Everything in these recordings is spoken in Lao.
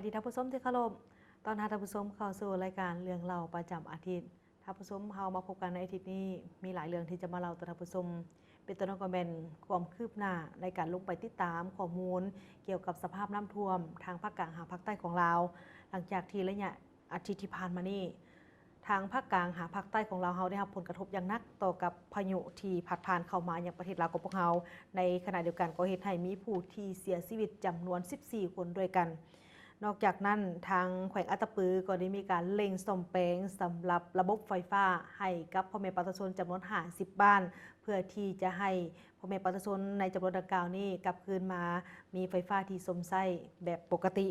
ດີທ່ານຜູ້ຊົມທີ່ເຄົາລົບ, ຕ້ອນຮັບທ່ານຜູ້ຊົມເຂົ້າສູ່ລາຍການເລື່ອງເລົ່າປະຈຳອາທິດ. ທ່ານຜູ້ຊົມ, ເຮົາມາພົບກັນໃນອາທິດນີ້ ມີຫຼາຍເລື່ອງທີ່ຈະມາເລົ່າຕໍ່ທ່ານຜູ້ຊົມ, ເປັນຕົ້ນກໍແມ່ນຄວາມຄືບໜ້າໃນການລົງໄປຕິດຕາມຂໍ້ມູນກ່ຽວກັບສະພາບນ້ຳຖ້ວມທາງພາກກາງຫາພາກໃຕ້ຂອງລາວ, ຫຼັງຈາກທີ່ໄລຍະອາທິດທີ່ຜ່ານມານີ້ ທາງພາກກາງຫາພາກໃຕ້ຂອງລາວເຮົາໄດ້ຮັບຜົນກະທົບຢ່າງໜັກຕໍ່ກັບພາຍຸທີ່ພັດຜ່ານເຂົ້າມາຍັງປະເທດລາວຂອງພວກເຮົາ, ໃນຂະນະດຽວກັນກໍເຮັດໃຫ້ມີຜູ້ທີ່ເສຍຊີວິດຈຳນວນສິບສີ່ຄົນດ້ວຍກັນ. ນອກຈາກນັ້ນ, ທາງແຂວງອັດຕະປືກໍໄດ້ມີການເລັ່ງສ້ອມແປງສຳລັບລະບົບໄຟຟ້າໃຫ້ກັບພໍ່ແມ່ປະຊາຊົນຈຳນວນຫ້າສິບບ້ານ, ເພື່ອທີ່ຈະໃຫ້ພໍ່ແມ່ປະຊາຊົນໃນຈຳນວນດັ່ງກ່າວນີ້ກັບຄືນມາມີໄຟຟ້າທີ່ຊົມໃຊ້ແບບປົກກະຕິ.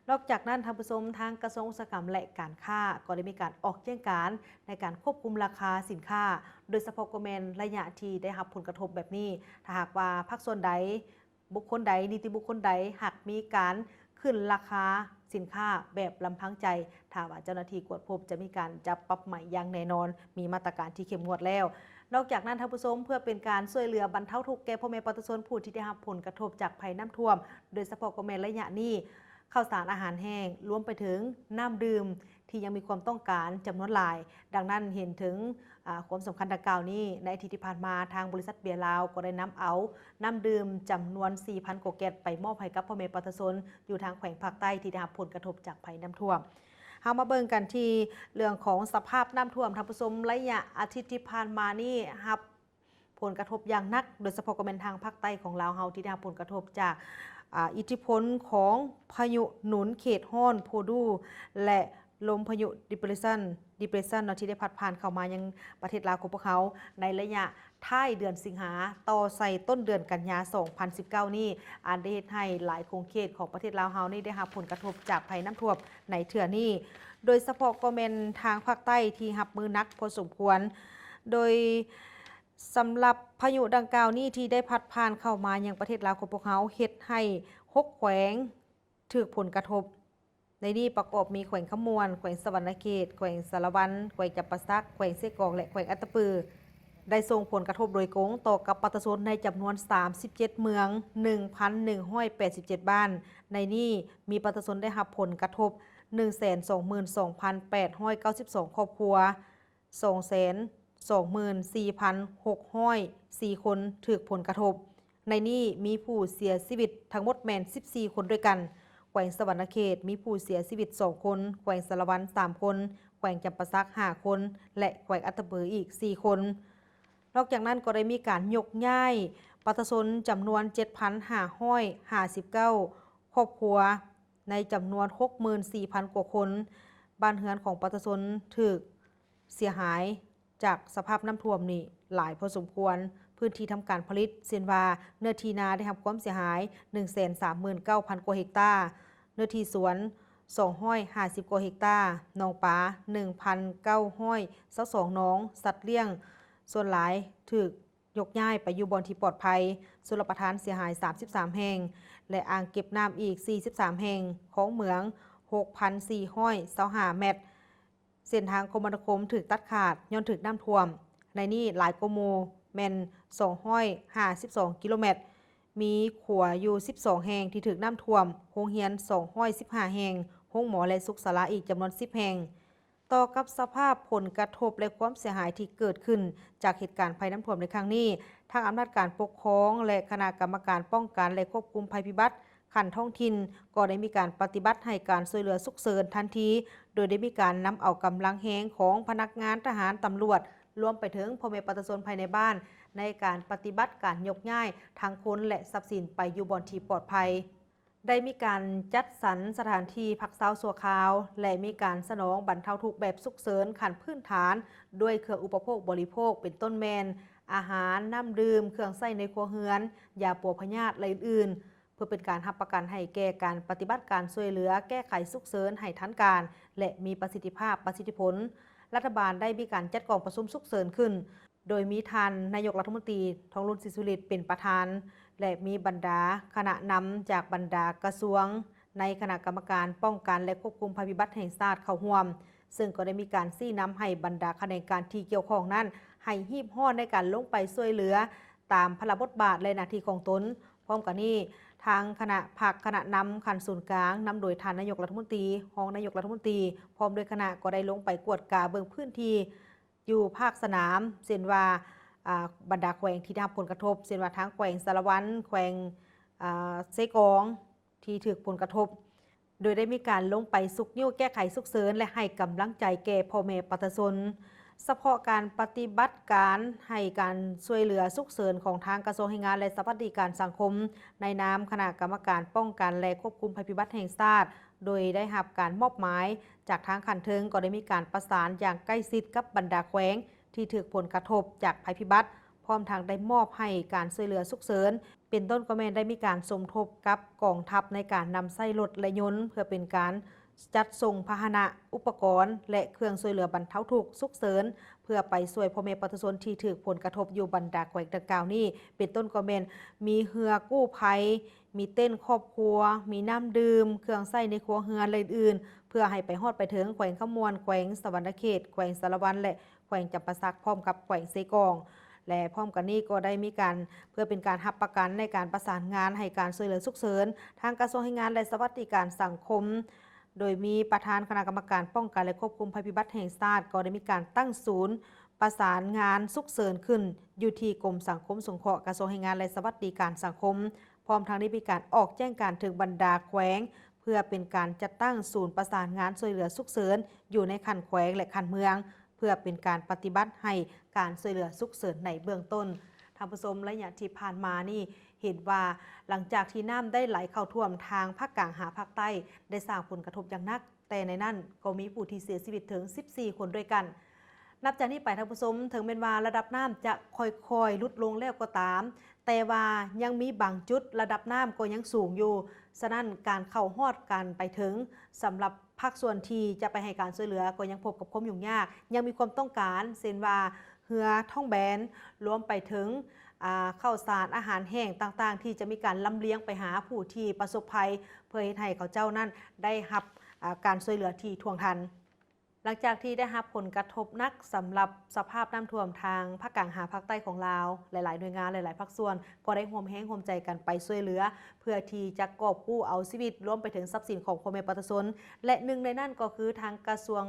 ນອກຈາກນັ້ນ, ທ່ານຜູ້ຊົມ, ທາງກະຊວງອຸດສາຫະກຳ ແລະ ການຄ້າ ກໍໄດ້ມີການອອກແຈ້ງການໃນການຄວບຄຸມລາຄາສິນຄ້າ, ໂດຍສະເພາະກໍແມ່ນໄລຍະທີ່ໄດ້ຮັບຜົນກະທົບແບບນີ້. ຖ້າຫາກວ່າພາກສ່ວນໃດ, ບຸກຄົນໃດ, ນິຕິບຸກຄົນໃດ ຫາກມີການຂຶ້ນລາຄາສິນຄ້າແບບລຳພັງໃຈ, ຖ້າວ່າເຈົ້າໜ້າທີ່ກວດພົບ ຈະມີການຈັບປັບໃໝຢ່າງແນ່ນອນ, ມີມາດຕະການທີ່ເຂັ້ມງວດແລ້ວ. ນອກຈາກນັ້ນ, ທ່ານຜູ້ຊົມ, ເພື່ອເປັນການຊ່ວຍເຫຼືອບັນເທົາທຸກແກ່ພໍ່ແມ່ປະຊາຊົນຜູ້ທີ່ໄດ້ຮັບຜົນກະທົບຈາກໄພນ້ຳຖ້ວມ, ໂດຍສະເພາະກໍແມ່ນໄລຍະນີ້ ເຂົ້າສານອາຫານແຫ້ງ, ລວມໄປເຖິງນ້ຳດື່ມທີ່ຍັງມີຄວາມຕ້ອງການຈຳນວນຫຼາຍ. ດັ່ງນັ້ນເຫັນເຖິງ ອາ ຄວາມສຳຄັນດັ່ງກ່າວນີ້, ໃນອາທິດທີ່ຜ່ານມາ, ທາງບໍລິສັດເບຍລາວກໍໄດ້ນຳເອົານ້ຳດື່ມຈຳນວນສີ່ພັນກວ່າແກັດໄປມອບໃຫ້ກັບພໍ່ແມ່ປະຊາຊົນຢູ່ທາງແຂວງພາກໃຕ້ທີ່ໄດ້ຮັບຜົນກະທົບຈາກໄພນ້ຳຖ້ວມ. ເຮົາມາເບິ່ງກັນທີ່ເລື່ອງຂອງສະພາບນ້ຳຖ້ວມ, ທ່ານຜູ້ຊົມ, ໄລຍະອາທິດທີ່ຜ່ານມານີ້ຮັບ ຜົນກະທົບຢ່າງໜັກ, ໂດຍສະເພາະກໍແມ່ນທາງພາກໃຕ້ຂອງລາວເຮົາທີ່ໄດ້ຮັບຜົນກະທົບຈາກ ອາ ອິດທິພົນຂອງພາຍຸໜູນເຂດຮ້ອນໂພດູ ແລະ ລົມພາຍຸ depression depression ເນາະ ທີ່ໄດ້ພັດຜ່ານເຂົ້າມາຍັງປະເທດລາວຂອງພວກເຮົາ ໃນໄລຍະທ້າຍເດືອນສິງຫາຕໍ່ໃສ່ຕົ້ນເດືອນກັນຍາ ສອງພັນສິບເກົ້ານີ້, ອັນໄດ້ເຮັດໃຫ້ຫຼາຍຂົງເຂດຂອງປະເທດລາວເຮົານີ້ໄດ້ຮັບຜົນກະທົບຈາກໄພນ້ຳຖ້ວມໃນເທື່ອນີ້, ໂດຍສະເພາະກໍແມ່ນທາງພາກໃຕ້ທີ່ຮັບມືໜັກພໍສົມຄວນ, ໂດຍ ສຳລັບພາຍຸດັ່ງກ່າວນີ້ທີ່ໄດ້ພັດຜ່ານເຂົ້າມາຍັງປະເທດລາວຂອງພວກເຮົາ ເຮັດໃຫ້ຫົກແຂວງຖືກຜົນກະທົບ. ໃນນີ້ປະກອບມີແຂວງຄຳມ່ວນ, ແຂວງສະຫວັນນະເຂດ, ແຂວງສາລະວັນ, ແຂວງຈຳປາສັກ, ແຂວງເຊກອງ ແລະ ແຂວງອັດຕະປື, ໄດ້ສົ່ງຜົນກະທົບໂດຍກົງຕໍ່ກັບປະຊາຊົນໃນຈຳນວນສາມສິບເຈັດເມືອງ, ໜຶ່ງພັນໜຶ່ງຮ້ອຍແປດສິບເຈັດບ້ານ. ໃນນີ້ມີປະຊາຊົນໄດ້ຮັບຜົນກະທົບ ໜຶ່ງແສນສອງໝື່ນສອງພັນແປດຮ້ອຍເກົ້າສິບສອງຄອບຄົວ. ສອງແສນສອງໝື່ນສີ່ພັນຫົກຮ້ອຍສີ່ຄົນຖືກຜົນກະທົບ. ໃນນີ້ມີຜູ້ເສຍຊີວິດທັງໝົດແມ່ນສິບສີ່ຄົນດ້ວຍກັນ. ແຂວງສະຫວັນນະເຂດມີຜູ້ເສຍຊີວິດສອງຄົນ, ແຂວງສາລະວັນສາມຄົນ, ແຂວງຈຳປາສັກຫ້າຄົນ ແລະ ແຂວງອັດຕະປືອີກສີ່ຄົນ. ນອກຈາກນັ້ນກໍໄດ້ມີການຍົກຍ້າຍປະຊາຊົນຈຳນວນເຈັດພັນຫ້າຮ້ອຍຫ້າສິບເກົ້າຄອບຄົວ ໃນຈຳນວນຫົກໝື່ນສີ່ພັນກວ່າຄົນ. ບ້ານເຮືອນຂອງປະຊາຊົນຖືກເສຍຫາຍຈາກສະພາບນ້ຳຖ້ວມນີ້ຫຼາຍພໍສົມຄວນ. ພື້ນທີ່ທຳການຜະລິດ ເຊັ່ນວ່າ ເນື້ອທີ່ນາໄດ້ຮັບຄວາມເສຍຫາຍໜຶ່ງແສນສາມໝື່ນເກົ້າພັນກວ່າເຮັກຕາ, ເນື້ອທີ່ສວນສອງຮ້ອຍຫ້າສິບກວ່າເຮັກຕາ, ໜອງປາໜຶ່ງພັນເກົ້າຮ້ອຍຊາວສອງໜອງ, ສັດລ້ຽງສ່ວນຫຼາຍຖືກ ຍົກຍ້າຍໄປຢູ່ບ່ອນທີ່ປອດໄພ, ຊົນລະປະທານເສຍຫາຍສາມສິບສາມແຫ່ງ ແລະ ອ່າງເກັບນ້ຳອີກສີ່ສິບສາມແຫ່ງ, ຄອງເໝືອງຫົກພັນສີ່ຮ້ອຍຊາວຫ້າແມັດ, ເສັ້ນທາງຄົມມະນາຄົມຖືກຕັດຂາດຍ້ອນຖືກນ້ຳຖ້ວມ, ໃນນີ້ຫຼາຍກວ່າໝູ່ແມ່ນສອງຮ້ອຍຫ້າສິບສອງກິໂລແມັດ, ມີຂົວຢູ່ສິບສອງແຫ່ງທີ່ຖືກນ້ຳຖ້ວມ, ໂຮງຮຽນສອງຮ້ອຍສິບຫ້າແຫ່ງ, ໂຮງໝໍ ແລະ ສຸກສາລາອີກຈຳນວນສິບແຫ່ງ. ຕໍ່ກັບສະພາບຜົນກະທົບ ແລະ ຄວາມເສຍຫາຍທີ່ເກີດຂຶ້ນຈາກເຫດການໄພນ້ຳຖ້ວມໃນຄັ້ງນີ້, ທາງອຳນາດການປົກຄອງ ແລະ ຄະນະກຳມະການປ້ອງກັນ ແລະ ຄວບຄຸມໄພພິບັດຂັ້ນທ້ອງຖິ່ນ ກໍໄດ້ມີການປະຕິບັດໃຫ້ການຊ່ວຍເຫຼືອສຸກເສີນທັນທີ, ໂດຍໄດ້ມີການນຳເອົາກຳລັງແຮງຂອງພະນັກງານທະຫານ, ຕຳຫຼວດ, ລວມໄປເຖິງພໍ່ແມ່ປະຊາຊົນພາຍໃນບ້ານ ໃນການປະຕິບັດການຍົກຍ້າຍທັງຄົນ ແລະ ຊັບສິນໄປຢູ່ບ່ອນທີ່ປອດໄພ. ໄດ້ມີການຈັດສັນສະຖານທີ່ພັກເຊົາຊົ່ວຄາວ ແລະ ມີການສະໜອງບັນເທົາທຸກແບບສຸກເສີນຂັ້ນພື້ນຖານ ດ້ວຍເຄື່ອງອຸປະໂພກບໍລິໂພກ ເປັນຕົ້ນແມ່ນ ອາຫານ, ນ້ຳດື່ມ, ເຄື່ອງໃຊ້ໃນຄົວເຮືອນ, ຢາປົວພະຍາດ ແລະ ອື່ນໆ ເພື່ອເປັນການຮັບປະກັນໃຫ້ແກ່ການປະຕິບັດການຊ່ວຍເຫຼືອແກ້ໄຂສຸກເສີນໃຫ້ທັນການ ແລະ ມີປະສິດທິພາບ, ປະສິດທິຜົນ. ລັດຖະບານໄດ້ມີການຈັດກອງປະຊຸມສຸກເສີນຂຶ້ນ ໂດຍມີທ່ານນາຍົກລັດຖະມົນຕີ ທອງລຸນ ສີສຸລິດ ເປັນປະທານ ແລະ ມີບັນດາຄະນະນຳຈາກບັນດາກະຊວງ ໃນຄະນະກຳມະການປ້ອງກັນ ແລະ ຄວບຄຸມໄພພິບັດແຫ່ງຊາດເຂົ້າຮ່ວມ, ເຊິ່ງກໍໄດ້ມີການຊີ້ນຳໃຫ້ບັນດາຂະແໜງການທີ່ກ່ຽວຂ້ອງນັ້ນ ໃຫ້ຮີບຮ້ອນໃນການລົງໄປຊ່ວຍເຫຼືອຕາມພາລະບົດບາດ ແລະ ໜ້າທີ່ຂອງຕົນ. ພ້ອມກັນນີ້, ທາງຄະນະພັກຄະນະນຳຂັ້ນສູນກາງ ນຳໂດຍທ່ານນາຍົກລັດຖະມົນຕີ, ຮອງນາຍົກລັດຖະມົນຕີ ພ້ອມດ້ວຍຄະນະ ກໍໄດ້ລົງໄປກວດກາເບິ່ງພື້ນທີ່ຢູ່ພາກສະໜາມ ເຊັ່ນວ່າ ອາ ບັນດາແຂວງທີ່ໄດ້ຮັບຜົນກະທົບ ເຊັ່ນວ່າທາງແຂວງສາລະວັນ, ແຂວງ ອາ ເຊກອງ ທີ່ຖືກຜົນກະທົບ ໂດຍໄດ້ມີການລົງໄປຊຸກຍູ້ແກ້ໄຂສຸກເສີນ ແລະ ໃຫ້ກຳລັງໃຈແກ່ພໍ່ແມ່ປະຊາຊົນ. ສະເພາະການປະຕິບັດການໃຫ້ການຊ່ວຍເຫຼືອສຸກເສີນຂອງທາງກະຊວງແຮງງານ ແລະ ສະຫວັດດີການສັງຄົມ ໃນນາມຄະນະກຳມະການປ້ອງກັນ ແລະ ຄວບຄຸມໄພພິບັດແຫ່ງຊາດ ໂດຍໄດ້ຮັບການມອບໝາຍຈາກທາງຂັ້ນເທິງ ກໍໄດ້ມີການປະສານຢ່າງໃກ້ຊິດກັບບັນດາແຂວງທີ່ຖືກຜົນກະທົບຈາກໄພພິບັດ ພ້ອມທັງໄດ້ມອບໃຫ້ການຊ່ວຍເຫຼືອສຸກເສີນ ເປັນຕົ້ນກໍແມ່ນໄດ້ມີການສົມທົບກັບກອງທັບໃນການນຳໃຊ້ລົດ ແລະ ຍົນ ເພື່ອເປັນການຈັດສົ່ງພາຫະນະ, ອຸປະກອນ ແລະ ເຄື່ອງຊ່ວຍເຫຼືອບັນເທົາທຸກສຸກເສີນ ເພື່ອໄປຊ່ວຍພໍ່ແມ່ປະຊາຊົນທີ່ຖືກຜົນກະທົບຢູ່ບັນດາແຂວງດັ່ງກ່າວນີ້ ເປັນຕົ້ນກໍແມ່ນມີເຮືອກູ້ໄພ, ມີເຕັນຄອບຄົວ, ມີນ້ຳດື່ມ, ເຄື່ອງໃຊ້ໃນຄົວເຮືອນ ແລະ ອື່ນໆ ເພື່ອໃຫ້ໄປຮອດໄປເຖິງແຂວງຄຳມ່ວນ, ແຂວງສະຫວັນນະເຂດ, ແຂວງສາລະວັນ ແລະ ແຂວງຈຳປາສັກ ພ້ອມກັບແຂວງເຊກອງ ແລະ ພ້ອມກັນນີ້ກໍໄດ້ມີການ ເພື່ອເປັນການຮັບປະກັນໃນການປະສານງານໃຫ້ການຊ່ວຍເຫຼືອສຸກເສີນ ທາງກະຊວງແຮງງານ ແລະ ສະຫວັດດີການສັງຄົມ ໂດຍມີປະທານຄະນະກຳມະການປ້ອງກັນ ແລະ ຄວບຄຸມໄພພິບັດແຫ່ງຊາດ ກໍໄດ້ມີການຕັ້ງສູນປະສານງານສຸກເສີນຂຶ້ນຢູ່ທີ່ກົມສັງຄົມສົງເຄາະ ກະຊວງແຮງງານ ແລະ ສະຫວັດດີການສັງຄົມ ພ້ອມທັງໄດ້ມີການອອກແຈ້ງການເຖິງບັນດາແຂວງ ເພື່ອເປັນການຈັດຕັ້ງສູນປະສານງານຊ່ວຍເຫຼືອສຸກເສີນຢູ່ໃນຂັ້ນແຂວງ ແລະ ຂັ້ນເມືອງ ເພື່ອເປັນການປະຕິບັດໃຫ້ການຊ່ວຍເຫຼືອສຸກເສີນໃນເບື້ອງຕົ້ນ. ທ່ານຜູ້ຊົມ, ໄລຍະທີ່ຜ່ານມານີ້ເຫັນວ່າ ຫຼັງຈາກທີ່ນ້ຳໄດ້ໄຫຼເຂົ້າຖ້ວມທາງພາກກາງຫາພາກໃຕ້ ໄດ້ສ້າງຜົນກະທົບຢ່າງໜັກ, ແຕ່ໃນນັ້ນກໍມີຜູ້ທີ່ເສຍຊີວິດເຖິງສິບສີ່ຄົນດ້ວຍກັນ. ນັບຈາກນີ້ໄປ, ທ່ານຜູ້ຊົມ, ເຖິງແມ່ນວ່າລະດັບນ້ຳຈະຄ່ອຍໆຫຼຸດລົງແລ້ວກໍຕາມ, ແຕ່ວ່າຍັງມີບາງຈຸດລະດັບນ້ຳກໍຍັງສູງຢູ່, ສະນັ້ນການເຂົ້າຮອດ ການໄປເຖິງ ສຳລັບພາກສ່ວນທີ່ຈະໄປໃຫ້ການຊ່ວຍເຫຼືອກໍຍັງພົບກັບຄວາມຫຍຸ້ງຍາກ, ຍັງມີຄວາມຕ້ອງການ ເຊັ່ນວ່າເຮືອທ້ອງແບນ, ລວມໄປເຖິງ ອາ ເຂົ້າສານ, ອາຫານແຫ້ງຕ່າງໆ ທີ່ຈະມີການລຳລຽງໄປຫາຜູ້ທີ່ປະສົບໄພ ເພື່ອເຮັດໃຫ້ເຂົາເຈົ້ານັ້ນໄດ້ຮັບ ອາ ການຊ່ວຍເຫຼືອທີ່ທ່ວງທັນ. ຫຼັງຈາກທີ່ໄດ້ຮັບຜົນກະທົບໜັກສຳລັບສະພາບນ້ຳຖ້ວມທາງພາກກາງຫາພາກໃຕ້ຂອງລາວ, ຫຼາຍໆໜ່ວຍງານ, ຫຼາຍໆພາກສ່ວນ ກໍໄດ້ຮ່ວມແຮງຮ່ວມໃຈກັນໄປຊ່ວຍເຫຼືອ ເພື່ອທີ່ຈະກອບກູ້ເອົາຊີວິດ ລວມໄປເຖິງຊັບສິນຂອງພໍ່ແມ່ປະຊາຊົນ ແລະ ໜຶ່ງໃນນັ້ນກໍຄືທາງກະຊວງ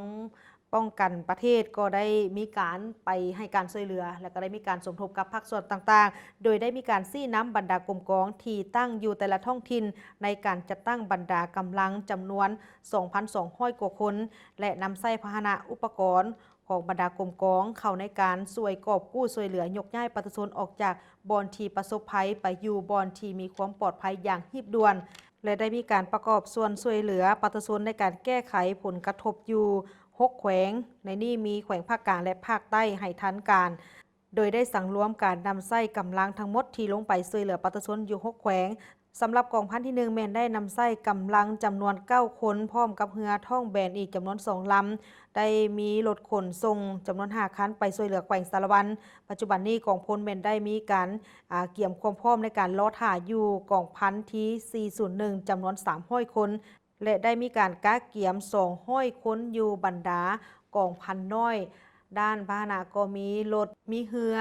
ປ້ອງກັນປະເທດ ກໍໄດ້ມີການໄປໃຫ້ການຊ່ວຍເຫຼືອ ແລະ ກໍໄດ້ມີການສົມທົບກັບພາກສ່ວນຕ່າງໆ ໂດຍໄດ້ມີການຊີ້ນຳບັນດາກົມກອງທີ່ຕັ້ງຢູ່ແຕ່ລະທ້ອງຖິ່ນ ໃນການຈັດຕັ້ງບັນດາກຳລັງຈຳນວນ ສອງພັນສອງຮ້ອຍກວ່າຄົນ ແລະ ນຳໃຊ້ພາຫະນະ, ອຸປະກອນຂອງບັນດາກົມກອງ ເຂົ້າໃນການຊ່ວຍກອບກູ້ຊ່ວຍເຫຼືອຍົກຍ້າຍປະຊາຊົນອອກຈາກບ່ອນທີ່ປະສົບໄພ ໄປຢູ່ບ່ອນທີ່ມີຄວາມປອດໄພຢ່າງຮີບດ່ວນ ແລະ ໄດ້ມີການປະກອບສ່ວນຊ່ວຍເຫຼືອປະຊາຊົນໃນການແກ້ໄຂຜົນກະທົບຢູ່ຫົກແຂວງ, ໃນນີ້ມີແຂວງພາກກາງ ແລະ ພາກໃຕ້ໃຫ້ທັນການ. ໂດຍໄດ້ສັງລວມການນຳໃຊ້ກຳລັງທັງໝົດທີ່ລົງໄປຊ່ວຍເຫຼືອປະຊາຊົນຢູ່ຫົກແຂວງ. ສຳລັບກອງພັນທີໜຶ່ງ ແມ່ນໄດ້ນຳໃຊ້ກຳລັງຈຳນວນເກົ້າຄົນ ພ້ອມກັບເຮືອທ້ອງແບນອີກຈຳນວນສອງລຳ, ໄດ້ມີລົດຂົນສົ່ງຈຳນວນຫ້າຄັນໄປຊ່ວຍເຫຼືອແຂວງສາລະວັນ. ປັດຈຸບັນນີ້ກອງພົນແມ່ນໄດ້ມີການ ອາ ກຽມຄວາມພ້ອມໃນການລໍຖ້າຢູ່ກອງພັນທີສີ່ສູນໜຶ່ງ ຈຳນວນສາມຮ້ອຍຄົນ ແລະ ໄດ້ມີການກະກຽມສອງຮ້ອຍຄົນຢູ່ບັນດາກອງພັນນ້ອຍ. ດ້ານພາຫະນະກໍມີລົດ, ມີເຮືອ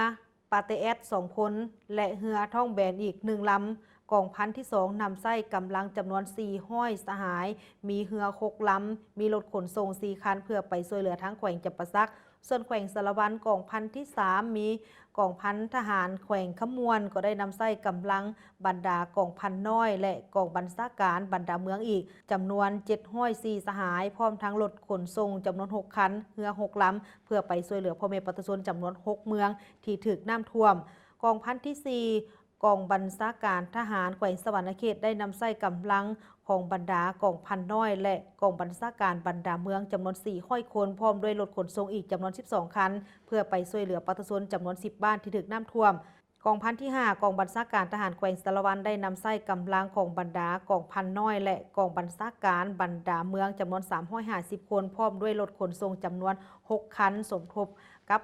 ປາເຕແອັດສອງຄົນ ແລະ ເຮືອທ້ອງແບນອີກໜຶ່ງລຳ. ກອງພັນທີສອງນຳໃຊ້ກຳລັງຈຳນວນສີ່ຮ້ອຍສະຫາຍ, ມີເຮືອຫົກລຳ, ມີລົດຂົນສົ່ງສີ່ຄັນ ເພື່ອໄປຊ່ວຍເຫຼືອທາງແຂວງຈຳປາສັກ. ສ່ວນແຂວງສາລະວັນ ກອງພັນທີສາມ ມີກອງພັນທະຫານແຂວງຄຳມ່ວນ ກໍໄດ້ນຳໃຊ້ກຳລັງບັນດາກອງພັນນ້ອຍ ແລະ ກອງບັນຊາການບັນດາເມືອງອີກຈຳນວນເຈັດຮ້ອຍສີ່ສະຫາຍ, ພ້ອມທັງລົດຂົນສົ່ງຈຳນວນຫົກຄັນ, ເຮືອຫົກລຳ ເພື່ອໄປຊ່ວຍເຫຼືອພໍ່ແມ່ປະຊາຊົນຈຳນວນຫົກເມືອງທີ່ຖືກນ້ຳຖ້ວມ. ກອງພັນທີສີ່ ກອງບັນຊາການທະຫານແຂວງສະຫວັນນະເຂດ ໄດ້ນຳໃຊ້ກຳລັງຂອງບັນດາກອງພັນນ້ອຍ ແລະ ກອງບັນຊາການບັນດາເມືອງຈຳນວນສີ່ຮ້ອຍຄົນ ພ້ອມດ້ວຍລົດຂົນສົ່ງອີກຈຳນວນສິບສອງຄັນ ເພື່ອໄປຊ່ວຍເຫຼືອປະຊາຊົນຈຳນວນສິບບ້ານທີ່ຖືກນ້ຳຖ້ວມ. ກອງພັນທີຫ້າ ກອງບັນຊາການທະຫານແຂວງສາລະວັນ ໄດ້ນຳໃຊ້ກຳລັງຂອງບັນດາກອງພັນນ້ອຍ ແລະ ກອງບັນຊາການບັນດາເມືອງຈຳນວນສາມຮ້ອຍຫ້າສິບຄົນ ພ້ອມດ້ວຍລົດຂົນສົ່ງຈຳນວນຫົກຄັນ ສົມທົບກັບ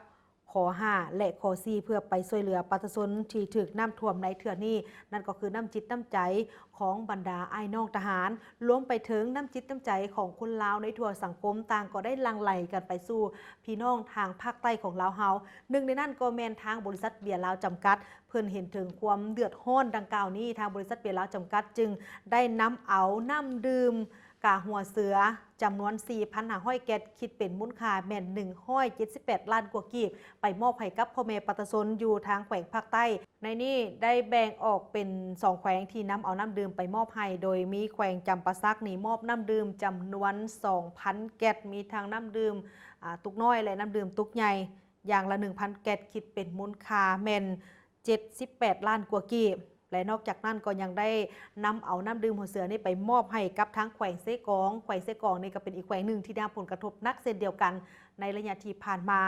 ຂໍ້ຫ້າ ແລະ ຂໍ້ສີ່ ເພື່ອໄປຊ່ວຍເຫຼືອປະຊາຊົນທີ່ຖືກນ້ຳຖ້ວມໃນເທື່ອນີ້, ນັ້ນກໍຄືນ້ຳຈິດນ້ຳໃຈຂອງບັນດາອ້າຍນ້ອງທະຫານ, ລວມໄປເຖິງນ້ຳຈິດນ້ຳໃຈຂອງຄົນລາວໃນທົ່ວສັງຄົມ ຕ່າງກໍໄດ້ຫຼັ່ງໄຫຼກັນໄປສູ່ພີ່ນ້ອງທາງພາກໃຕ້ຂອງລາວເຮົາ. ໜຶ່ງໃນນັ້ນກໍແມ່ນທາງບໍລິສັດເບຍລາວຈຳກັດ, ເພິ່ນເຫັນເຖິງຄວາມເດືອດຮ້ອນດັ່ງກ່າວນີ້, ທາງບໍລິສັດເບຍລາວຈຳກັດຈຶ່ງໄດ້ນຳເອົານ້ຳດື່ມ ກາຫົວເສືອ ຈຳນວນສີ່ພັນຫ້າຮ້ອຍແກັດ, ຄິດເປັນມູນຄ່າແມ່ນໜຶ່ງຮ້ອຍເຈັດສິບແປດລ້ານກວ່າກີບ ໄປມອບໃຫ້ກັບພໍ່ແມ່ປະຊາຊົນຢູ່ທາງແຂວງພາກໃຕ້. ໃນນີ້ໄດ້ແບ່ງອອກເປັນສອງແຂວງທີ່ນຳເອົານ້ຳດື່ມໄປມອບໃຫ້, ໂດຍມີແຂວງຈຳປາສັກນີ້ມອບນ້ຳດື່ມຈຳນວນສອງພັນແກັດ, ມີທັງນ້ຳດື່ມ ອາ ຕຸກນ້ອຍ ແລະ ນ້ຳດື່ມຕຸກໃຫຍ່ ຢ່າງລະໜຶ່ງພັນແກັດ, ຄິດເປັນມູນຄ່າແມ່ນ ເຈັດສິບແປດລ້ານກວ່າກີບ ແລະ ນອກຈາກນັ້ນກໍຍັງໄດ້ນຳເອົານ້ຳດື່ມຫົວເສືອນີ້ໄປມອບໃຫ້ກັບທາງແຂວງເຊກອງ. ແຂວງເຊກອງນີ້ກໍເປັນອີກແຂວງໜຶ່ງທີ່ໄດ້ຮັບຜົນກະທົບໜັກເຊັ່ນດຽວກັນໃນໄລຍະທີ່ຜ່ານມາ,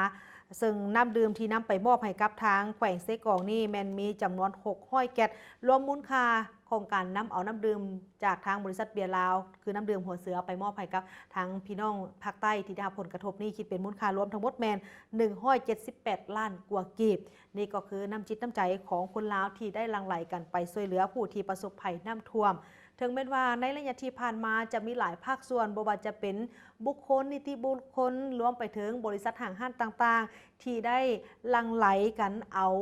ເຊິ່ງນ້ຳດື່ມທີ່ນຳໄປມອບໃຫ້ກັບທາງແຂວງເຊກອງນີ້ແມ່ນມີຈຳນວນຫົກຮ້ອຍແກັດ, ລວມມູນຄ່າຂອງການນຳເອົານ້ຳດື່ມຈາກທາງບໍລິສັດເບຍລາວ ຄືນ້ຳດື່ມຫົວເສືອໄປມອບໃຫ້ກັບທາງພີ່ນ້ອງພາກໃຕ້ທີ່ໄດ້ຮັບຜົນກະທົບນີ້ ຄິດເປັນມູນຄ່າລວມທັງໝົດແມ່ນໜຶ່ງຮ້ອຍເຈັດສິບແປດລ້ານກວ່າກີບ. ນີ້ກໍຄືນ້ຳຈິດນ້ຳໃຈຂອງຄົນລາວທີ່ໄດ້ຫຼັ່ງໄຫຼກັນໄປຊ່ວຍເຫຼືອຜູ້ທີ່ປະສົບໄພນ້ຳຖ້ວມ. ເຖິງແມ່ນວ່າໃນໄລຍະທີ່ຜ່ານມາຈະມີຫຼາຍພາກສ່ວນ, ບໍ່ວ່າຈະເປັນບຸກຄົນ, ນິຕິບຸກຄົນ, ລວມໄປເຖິງບໍລິສັດຫ້າງຮ້ານຕ່າງໆ ທີ່ໄດ້ຫຼັ່ງໄຫຼກັນເອົາ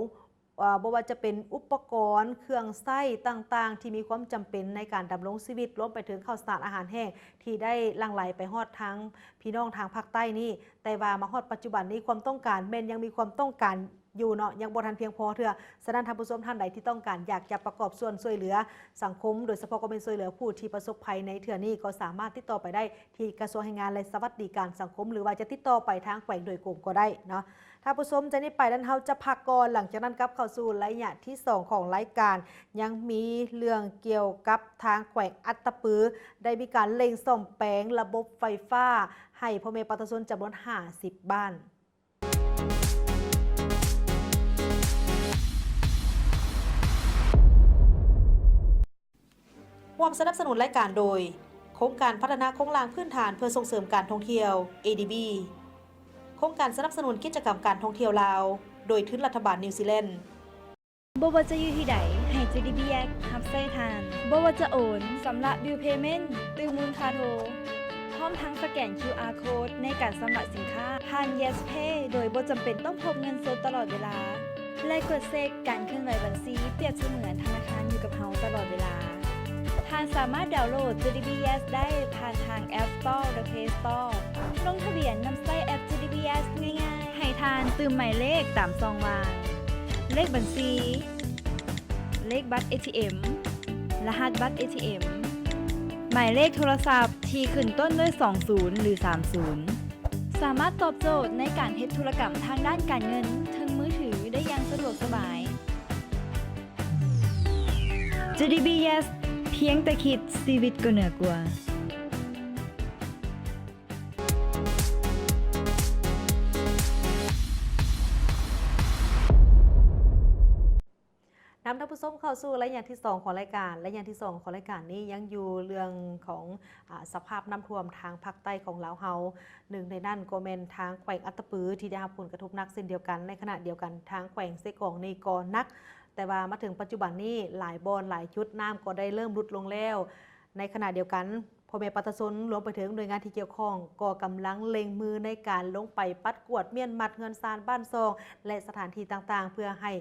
ເອີ່ ບໍ່ວ່າຈະເປັນອຸປະກອນ, ເຄື່ອງໃຊ້ຕ່າງໆ ທີ່ມີຄວາມຈຳເປັນໃນການດຳລົງຊີວິດ, ລວມໄປເຖິງເຂົ້າສານອາຫານແຫ້ງ ທີ່ໄດ້ຫຼັ່ງໄຫຼໄປຮອດທາງພີ່ນ້ອງທາງພາກໃຕ້ນີ້. ແຕ່ວ່າມາຮອດປັດຈຸບັນນີ້ ຄວາມຕ້ອງການແມ່ນຍັງມີຄວາມຕ້ອງການຢູ່ເນາະ, ຍັງບໍ່ທັນພຽງພໍເທື່ອ. ສະນັ້ນ ທ່ານຜູ້ຊົມທ່ານໃດທີ່ຕ້ອງການຢາກຈະປະກອບສ່ວນຊ່ວຍເຫຼືອສັງຄົມ, ໂດຍສະເພາະກໍແມ່ນຊ່ວຍເຫຼືອຜູ້ທີ່ປະສົບໄພໃນເທື່ອນີ້, ກໍສາມາດຕິດຕໍ່ໄປໄດ້ທີ່ກະຊວງແຮງງານ ແລະ ສະຫວັດດີການສັງຄົມ ຫຼືວ່າຈະຕິດຕໍ່ໄປທາງແຂວງໂດຍກົງກໍໄດ້ເນາະ. ທ່ານຜູ້ຊົມ ຈາກນີ້ໄປນັ້ນ ເຮົາຈະພັກກ່ອນ, ຫຼັງຈາກນັ້ນກັບເຂົ້າສູ່ໄລຍະທີສອງຂອງລາຍການ ຍັງມີເລື່ອງກ່ຽວກັບທາງແຂວງອັດຕະປື ໄດ້ມີການເລັ່ງສ້ອມແປງລະບົບໄຟຟ້າໃຫ້ພໍ່ແມ່ປະຊາຊົນຈຳນວນຫ້າສິບບ້ານ. ຮ່ວມສະໜັບສະໜູນລາຍການໂດຍ ໂຄງການພັດທະນາໂຄງລ່າງພື້ນຖານເພື່ອສົ່ງເສີມການທ່ອງທ່ຽວ ເອດີບີ, ໂຄງການສະໜັບສະໜູນກິດຈະກຳການທ່ອງທ່ຽວລາວ ໂດຍທຶນລັດຖະບານນິວຊີແລນ. ບໍ່ວ່າຈະຢູ່ທີ່ໃດ, ໃຫ້ ຈີ ດີ ບີ ແອັກ ຮັບໃຊ້ທ່ານ. ບໍ່ວ່າຈະໂອນ, ຊຳລະ ບິວເພເມັນ, ຕື່ມມູນຄ່າໂທ, ພ້ອມທັງສະແກນຄິວອາໂຄດໃນການຊຳລະສິນຄ້າຜ່ານ Yes Pay ໂດຍບໍ່ຈຳເປັນຕ້ອງພົກເງິນສົດຕະຫຼອດເວລາ ແລະ ກົດເຊັກການເຄື່ອນໄຫວບັນຊີ ປຽບສະເໝືອນທະນາຄານຢູ່ກັບເຮົາຕະຫຼອດເວລາ. ທ່ານສາມາດດາວໂຫຼດ ຈີ ດີ ບີ ເອສ ໄດ້ຜ່ານທາງ App Store ແລະ Play Store. ລົງທະບຽນນຳໃຊ້ແອັບ ຈີ ດີ ບີ ເອສ ງ່າຍໆ. ໃຫ້ທ່ານຕື່ມໝາຍເລກຕາມຊ່ອງວ່າງ, ເລກບັນຊີ, ເລກບັດເອທີເອັມ, ລະຫັດບັດເອທີເອັມ, ໝາຍເລກໂທລະສັບທີ່ຂຶ້ນຕົ້ນດ້ວຍສອງສູນ ຫຼື ສາມສູນ. ສາມາດຕອບໂຈດໃນການເຮັດທຸລະກຳທາງດ້ານການເງິນເທິງມືຖືໄດ້ຢ່າງສະດວກສະບາຍ. ຈີ ດີ ບີ ເອສ ພຽງແຕ່ຄິດ, ຊີວິດກໍເໜືອກວ່າ. ນຳທ່ານຜູ້ຊົມເຂົ້າສູ່ໄລຍະທີສອງຂອງລາຍການ. ໄລຍະທີສອງຂອງລາຍການນີ້ຍັງຢູ່ເລື່ອງຂອງ ອາ ສະພາບນ້ຳຖ້ວມທາງພາກໃຕ້ຂອງລາວເຮົາ. ໜຶ່ງໃນນັ້ນກໍແມ່ນທາງແຂວງອັດຕະປືທີ່ໄດ້ຮັບຜົນກະທົບໜັກເຊັ່ນດຽວກັນ. ໃນຂະນະດຽວກັນ ທາງແຂວງເຊກອງນີ້ກໍໜັກ, ແຕ່ວ່າມາເຖິງປັດຈຸບັນນີ້ ຫຼາຍບ່ອນຫຼາຍຈຸດນ້ຳກໍໄດ້ເລີ່ມຫຼຸດລົງແລ້ວ. ໃນຂະນະດຽວກັນ ພໍ່ແມ່ປະຊາຊົນ ລວມໄປເຖິງໜ່ວຍງານທີ່ກ່ຽວຂ້ອງ ກໍກຳລັງເລັ່ງມືໃນການລົງໄປປັດກວາດມ້ຽນມັດເຮືອນຊານບ້ານຊ່ອງ ແລະ ສະຖານທີ່ຕ່າງໆ ເພື່ອໃຫ້